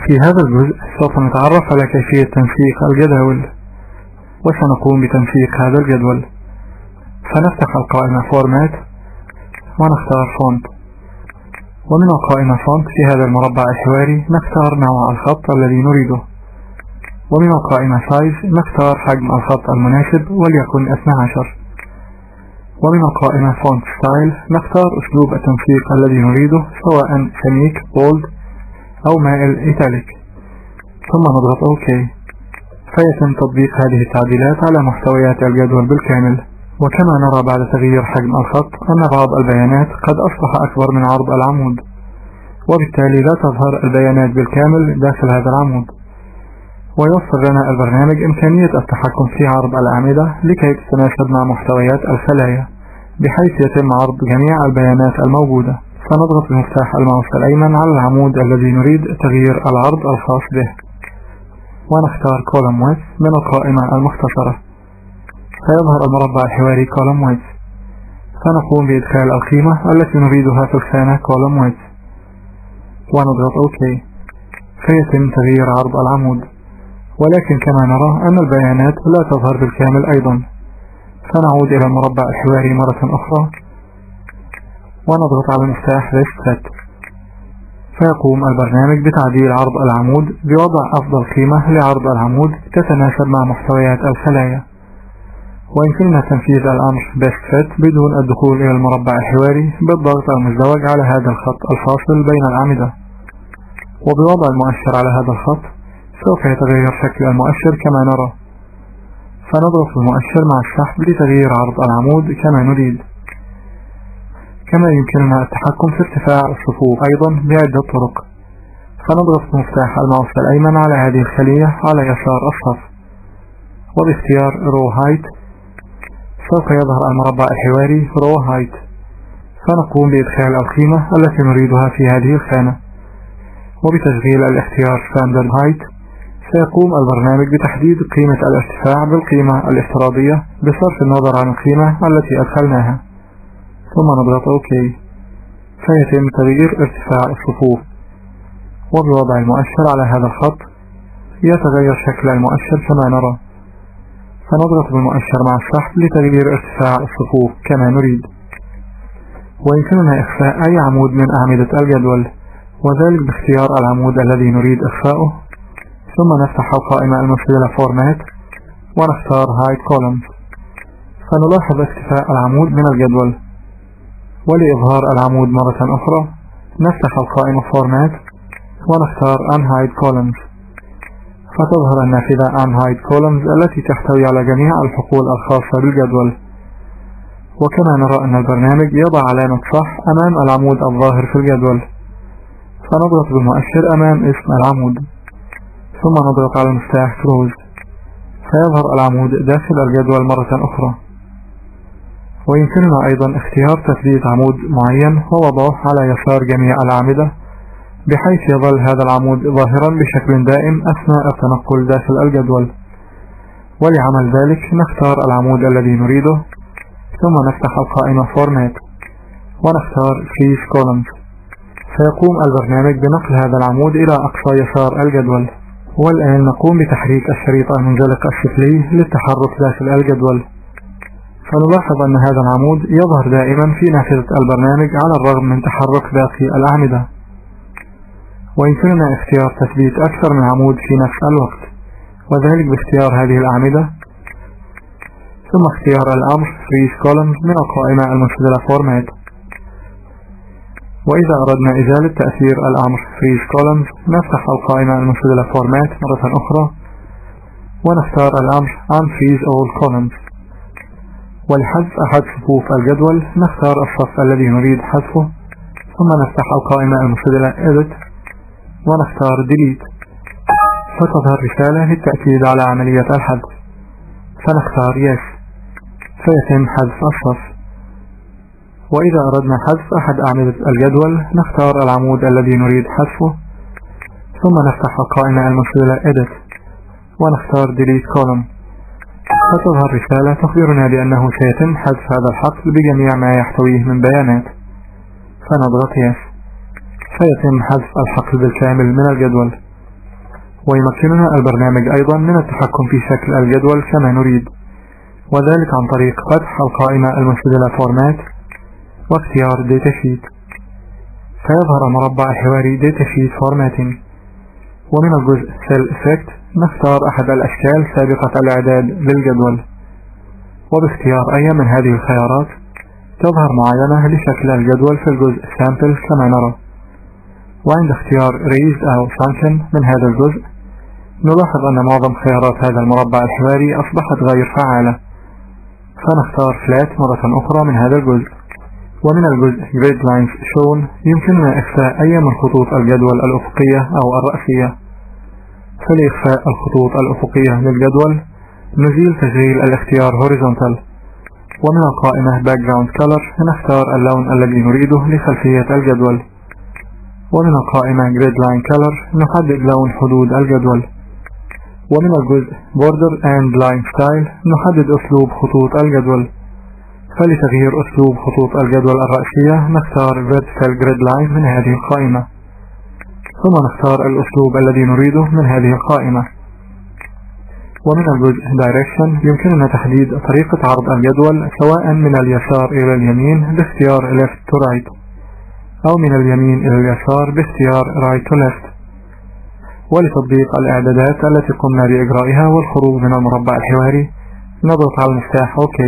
في هذا الجزء سوف نتعرف على كيفية تنسيق الجداول، وسنقوم بتنسيق هذا الجدول. فنفتح القائمة Format ونختار Font، ومن القائمة Font في هذا المربع الحواري نختار نوع الخط الذي نريده، ومن القائمة Size نختار حجم الخط المناسب وليكن 12، ومن القائمة Font Style نختار أسلوب التنسيق الذي نريده سواء سميك Bold أو مائل Italic، ثم نضغط OK. فيتم تطبيق هذه التعديلات على محتويات الجدول بالكامل. وكما نرى بعد تغيير حجم الخط أن بعض البيانات قد أصبح أكبر من عرض العمود، وبالتالي لا تظهر البيانات بالكامل داخل هذا العمود. ويوفر لنا البرنامج إمكانية التحكم في عرض الأعمدة لكي تتناسب مع محتويات الخلايا، بحيث يتم عرض جميع البيانات الموجودة. فنضغط بمفتاح الماوس الأيمن على العمود الذي نريد تغيير العرض الخاص به، ونختار Column Width من القائمة المختصرة، فيظهر المربع الحواري Column Width. فنقوم بإدخال القيمة التي نريدها في الخانة Column Width ونضغط OK، فيتم تغيير عرض العمود. ولكن كما نرى أن البيانات لا تظهر بالكامل أيضا، فنعود إلى المربع الحواري مرة أخرى ونضغط على المفتاح Best Fit، فيقوم البرنامج بتعديل عرض العمود بوضع أفضل قيمة لعرض العمود تتناسب مع محتويات الخلايا. ويمكننا تنفيذ الأمر Best Fit بدون الدخول إلى المربع الحواري بالضغط المزدوج على هذا الخط الفاصل بين الأعمدة، وبوضع المؤشر على هذا الخط سوف يتغير شكل المؤشر كما نرى. فنضغط المؤشر مع السحب لتغيير عرض العمود كما نريد. كما يمكننا التحكم في ارتفاع الصفوف أيضا بعدة طرق، فنضغط بمفتاح الماوس الأيمن على هذه الخلية على يسار الصف، وباختيار Row Height سوف يظهر المربع الحواري Row Height، فنقوم بإدخال القيمة التي نريدها في هذه الخانة، وبتشغيل الاختيار Standard Height سيقوم البرنامج بتحديد قيمة الارتفاع بالقيمة الافتراضية بصرف النظر عن القيمة التي أدخلناها، ثم نضغط OK، فيتم تغيير ارتفاع الصفوف. وبوضع المؤشر على هذا الخط يتغير شكل المؤشر كما نرى، فنضغط بالمؤشر مع السحب لتغيير ارتفاع الصفوف كما نريد. ويمكننا إخفاء أي عمود من أعمدة الجدول، وذلك باختيار العمود الذي نريد إخفاؤه، ثم نفتح القائمة المسجلة Format ونختار Hide Columns، فنلاحظ اختفاء العمود من الجدول. ولإظهار العمود مرة أخرى نفتح القائمة Format ونختار Unhide Columns، فتظهر النافذة Unhide Columns التي تحتوي على جميع الحقول الخاصة بالجدول. وكما نرى أن البرنامج يضع علامة صح أمام العمود الظاهر في الجدول، فنضغط بالمؤشر أمام اسم العمود، ثم نضغط على المفتاح Close، فيظهر العمود داخل الجدول مرة أخرى. ويمكننا أيضا اختيار تثبيت عمود معين ووضعه على يسار جميع الأعمدة، بحيث يظل هذا العمود ظاهرا بشكل دائم أثناء التنقل داخل الجدول. ولعمل ذلك نختار العمود الذي نريده، ثم نفتح القائمة Format ونختار Freeze Columns، فيقوم البرنامج بنقل هذا العمود إلى أقصى يسار الجدول. والآن نقوم بتحريك الشريط المنزلق السفلي للتحرك داخل الجدول، فنلاحظ أن هذا العمود يظهر دائما في نافذة البرنامج على الرغم من تحرك باقي الأعمدة. ويمكننا اختيار تثبيت أكثر من عمود في نفس الوقت، وذلك باختيار هذه الأعمدة ثم اختيار الأمر Freeze Columns من القائمة المسجلة Format. وإذا أردنا إزالة تأثير الأمر Freeze Columns نفتح القائمة المسجلة Format مرة أخرى ونختار الأمر Unfreeze All Columns. ولحذف أحد صفوف الجدول نختار الصف الذي نريد حذفه، ثم نفتح القائمة المسجلة Edit ونختار Delete، فتظهر رسالة للتأكيد على عملية الحذف، فنختار Yes، فيتم حذف الصف. وإذا أردنا حذف أحد أعمدة الجدول نختار العمود الذي نريد حذفه، ثم نفتح القائمة المسجلة Edit ونختار Delete Column، فتظهر رسالة تخبرنا بأنه سيتم حذف هذا الحقل بجميع ما يحتويه من بيانات، فنضغط Yes، فيتم حذف الحقل بالكامل من الجدول. ويمكننا البرنامج أيضا من التحكم في شكل الجدول كما نريد، وذلك عن طريق فتح القائمة المنسدلة Format واختيار Data Sheet، فيظهر المربع الحواري Data Sheet Formatting. ومن الجزء Cell Effect نختار أحد الأشكال سابقة الإعداد للجدول، وباختيار أي من هذه الخيارات تظهر معاينة لشكل الجدول في الجزء Sample كما نرى. وعند اختيار Raised أو Sunken من هذا الجزء نلاحظ أن معظم خيارات هذا المربع الحواري أصبحت غير فعالة، فنختار Flat مرة أخرى من هذا الجزء. ومن الجزء Grid Lines Shown يمكننا إخفاء أي من خطوط الجدول الأفقية أو الرأسية. فلإخفاء الخطوط الأفقية للجدول نزيل تشغيل الاختيار Horizontal، ومن القائمة Background Color نختار اللون الذي نريده لخلفية الجدول، ومن القائمة Grid Line Color نحدد لون حدود الجدول، ومن الجزء Border and Line Style نحدد أسلوب خطوط الجدول. فلتغيير أسلوب خطوط الجدول الرأسية نختار Vertical Grid Line من هذه القائمة، ثم نختار الأسلوب الذي نريده من هذه القائمة. ومن الجزء Direction يمكننا تحديد طريقة عرض الجدول سواء من اليسار إلى اليمين باختيار Left to Right، أو من اليمين إلى اليسار باختيار Right to Left. ولتطبيق الإعدادات التي قمنا بإجرائها والخروج من المربع الحواري نضغط على المفتاح OK.